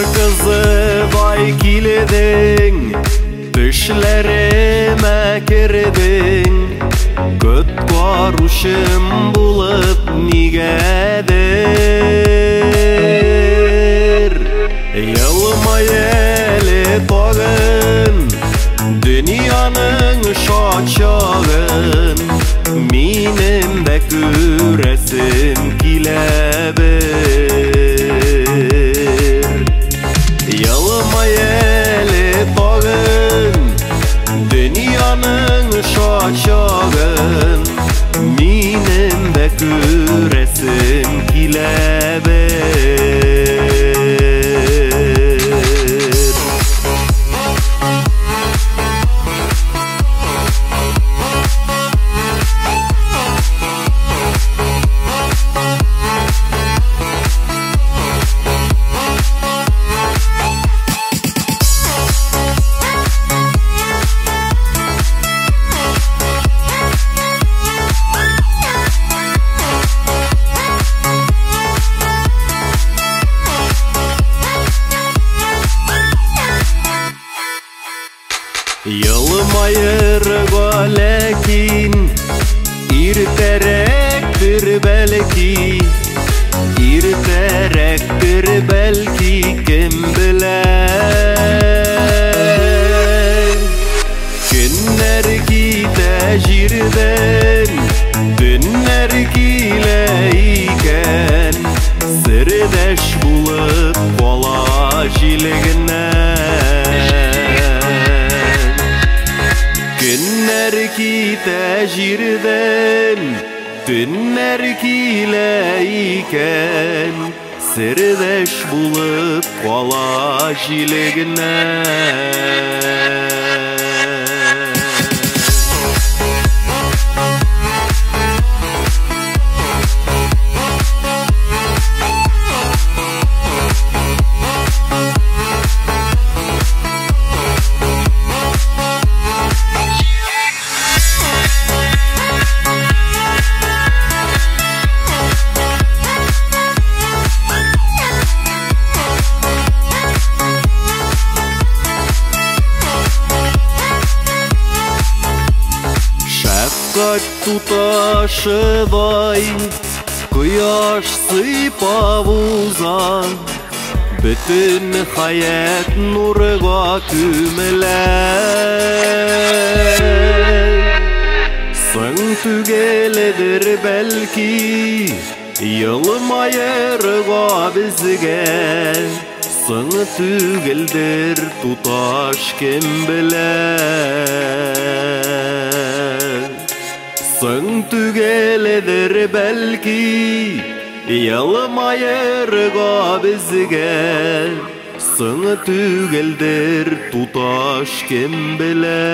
Кызыдай килдең, төшләремә кердең, коткаручым булып нигәдер. Елмай әле тагын, дөньяның шат чагын, минем дә күрәсем килә бер. Елмай әле тагын, дөньяның шат чагын, минем дә күрәсем килә бер. Елмаерга ләкин иртәрәктер бәлки, иртәрәктер бәлки, кем белә. Көннәр китә җирдән, төннәр килә икән, сердәш булып кала җилгенә. Көннәр китә җирдән, төннәр килә икән, сердәш булып кала җилгенә. Шәфкать туташыдай кояш сыйпап уза, бөтен хәят нурга күмелә. Соң түгелдер бәлки елмаерга безгә, соң түгелдер туташ, кем белә. Соң түгелдер бәлки елмаерга безгә, соң түгелдер туташ, кем белә.